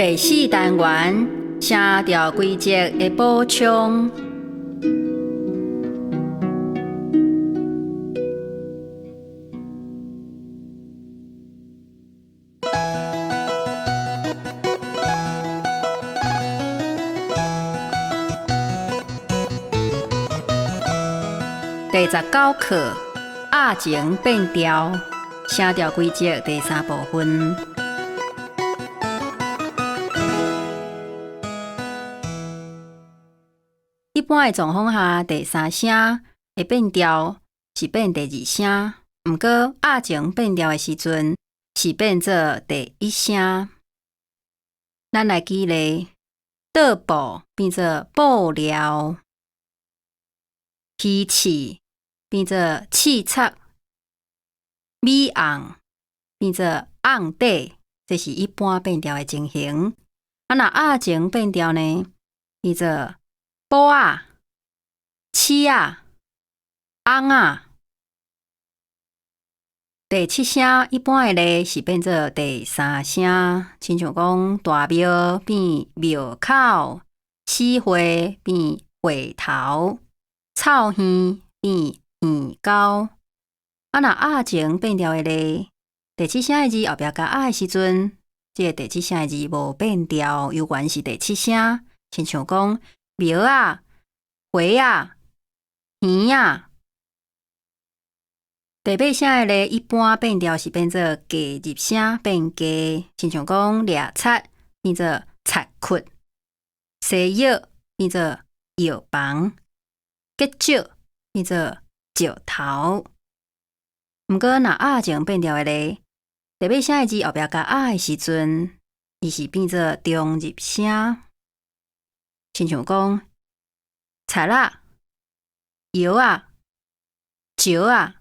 第四單元聲調規則的補充。第十九課鴨前變調，聲調規則第三部分。一般的狀況下，第三聲會變調是變第二聲，毋過鴨前變調的時陣是變做第一聲。咱來舉例，倒布變做布料，魚翅變做刺插，米甕變做甕底，這是一般變調的情形。啊，若鴨前變調呢，變做布仔、刺仔、甕仔。第七聲一般的咧是變做第三聲，親像講大廟變廟口，死花變花頭，臭耳變耳溝。啊，若鴨前變調的咧，第七聲的字後壁加仔的時陣，這个第七聲的字無變調，猶原是第七聲，親像講廟仔、花仔、耳仔。第八聲的咧，一般變調是變做加入聲變加，親像講掠賊變做賊窟，西藥變做藥房，結石變做石頭。毋過若鴨前變調的咧，第八聲的字後壁加仔的時陣，伊是變做中入聲，親像講賊仔、藥仔、石仔。